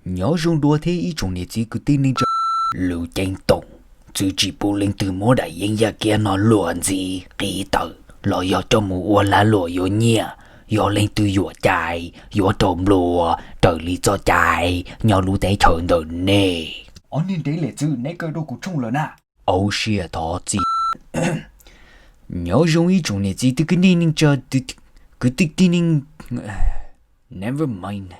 Nyob zoo dua thiab ib tsoom niam txiv kwv tij neej tsa, lus ceeb toom, txwv tsis pub leej twg muab daim yeeb yaj kiab no luam ntxiv qis tawm los yog coj mus ua lag luam yuav nyiaj. Yog leej twg yuam cai, yuav raug nplua raws li txoj cai nyob lub teb chaws ntawm nej. Ob niag ntev lem txwv, neb kaw rau kuv tshooj lawm na. Au siab thov txim. Nyob zoo ib tsoom niam txiv kwv tij neej tsa, kwv tij neej, never mind.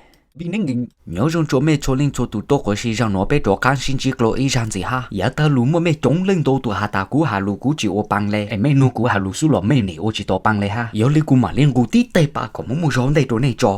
Nyob zoo txhua mej txhua leej txhua tus tuaj quav si zaj nuav, peb rov qaab sib ntsib dlua ib zag ntxiv hab. Yav tag lug muaj mej coob leej ntau tus has tas kuv has lus kuv tsis ua paa le, es mej nug kuv has lus xwb los mej nim ua tsis tau paa le hab. Yog li kuv mam li nqus tib teg pam kom muab muaj zog ntej rau nej tso.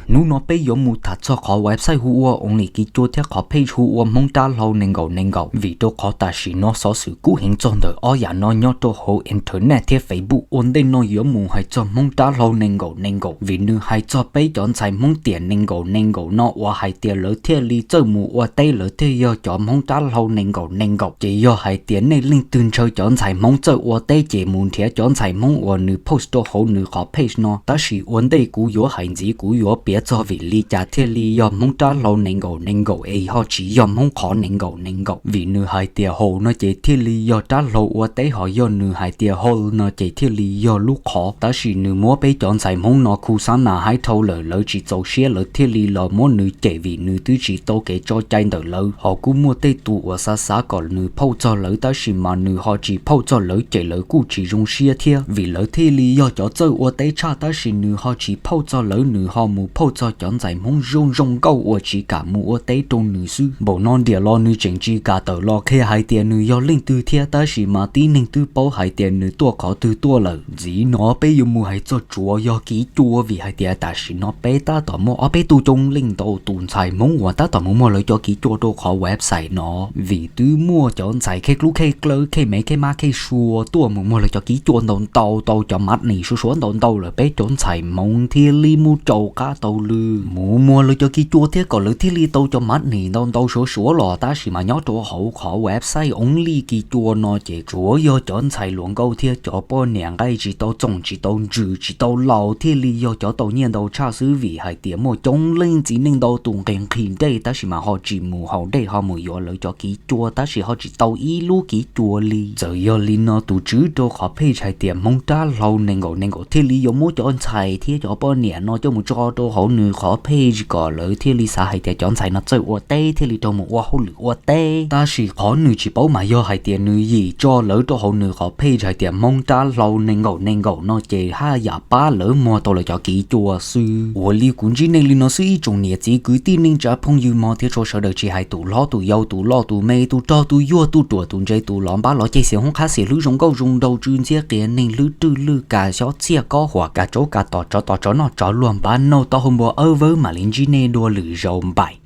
Hnub no peb yuav mus tham txog qhov website hu ua Only Kiv Cua thiab qhov page hu ua Hmoob Dab Hlau nees nkaum nees nkaum, vim rau qhov tam sim no xov xwm kub heev txog ntawm ob yam no nyob rau hauv internet thiab Facebook. Ua ntej no yuav mus hais txog Hmoob Dab Hlau nees nkaum nees nkaum, vim nws hais txog peb cov ntxhais Hmoob tiam nees nkaum nees nkaum no uas hais tias lawv thiaj li txawj mus ua teb, lawv thiaj yog cov Hmoob Dab Hlau nees nkaum nees nkaum. Ces yog hais tias nej leej twg ntshaw cov ntxhais Hmoob txawj ua teb ces mus nrhiav cov ntxhais Hmoob uas nws post rau hauv nws qhov page no. Tab sis ua ntej kuv yuav hais ntxiv kuv yuav piav txog vim li cas thiaj li yog Hmoob Dab Hlau nees nkaum nees nkaum es ho tsis yog Hmoob Qhov nees nkaum nees nkaum. Vim nws hais tias hau no ces thiaj li yog dab hlau ua teb, ho yog nws hais tias hau no ces thiaj li yog lub qhov. Tab sis nws muab peb cov ntxhais Hmoob no khu xab nas haib dhau lawm, lawv tsis txaus siab lawv thiaj li los muab nws cem, vim nws twb tsis tau kev tso cai ntawm lawv. Ho kuj muaj tej tus uas xav xav kom nws phauj txog lawv, tab sis mas nws ho tsis phauj txog lawv ces lawv kuj tsis zoo siab thiab, vim lawv thiaj li yog cov txawj ua teb tshaj, tab sis nws ho tsis phauj txog lawv, nws ho mus phauj txog cov ntxhais Hmoob zoo zoo nkauj uas tsis kam mus ua teb rau nws xwb. Npaum no diam los nws tseem tsis kam tawm los qhia hais tias nws yog leej twg thiab, tab sis mas tib neeg twb paub hais tias nws tuaj qhov twg tuaj lawm. Ntxiv no peb yuav mus hais txog tsuav yog Kiv Cua, vim hais tias tam sim no peb tab tom muaj ob peb tug coob leej ntau tus ntxhais Hmoob uas tab tom mus muag lawv cov Kiv Cua rau qhov website no, vim twb muaj cov ntxhais khej klub khej klawb khej mev khej mab khej sua tuaj mus muag lawv cov Kiv Cua ntau ntau, tau cov money suav suav ntau ntau lawm, peb cov ntxhais Hmoob thiaj li mus caum qab taug lw mus muag lawv cov Kiv Cua thiab kom lawv thiaj li tau cov money ntau ntau suav suav los. Tab sis mas nyob rau hauv qhov website Only Kiv Cua no ces tsuav yog cov ntxhais hluas nkauj thiab cov poj niam nqaij tsis tau txoom tsis tau ntsws tsis tau laus thiaj li yog cov tau nyiaj ntau tshaj xwb, vim hais tias muaj coob leej txiv neej ntau tus nqhis nqhis dej tab sis mas ho tsis mus haus dej, ho mus yuav lawv cov Kiv Cua tab sis ho tsis tau ib lub Kiv Cua li. Txawm yog li no tus tswv rau qhov page hais tias Hmoob Dab Hlau nees nkaum nees nkaum thiaj li yuav muab cov ntxhais thiab cov poj niam no coj mus tso rau hauv nws qhov page kom lawv thiaj li xav hais tias cov ntxhais no txawj ua teb thiaj li raug mus ua hauj lwm ua teb. Tab sis qhov nws tsis paub mas yog hais tias nws yim tso lawv rau hauv nws qhov page hais tias Hmoob Dab Hlau nees nkaum nees nkaum no ces haj yam pab lawv muag tau lawv cov Kiv Cua xwb. Ua li kuv ntsib nej li no xwb ib tsoom niam txiv kwv tij neej tsa phooj ywg mog thiab txhua sawv daws tsis hais tus hlob tus yau tus loj tus me tus rog tus yuag tus ruam tus ntse tus lov npab lov ceg xiam hoob qhab xiam hlwb zoo nkauj zoo nraug tsw ntxhiab qias neeg hlwb rwj lwj kas xyob txhiaj kob huam kas tsaub kas tom tsov tom tsov noj tsov luag npab nauj taub hau npua awb vawb mam li ntsib nej dua lwm zaus npaim.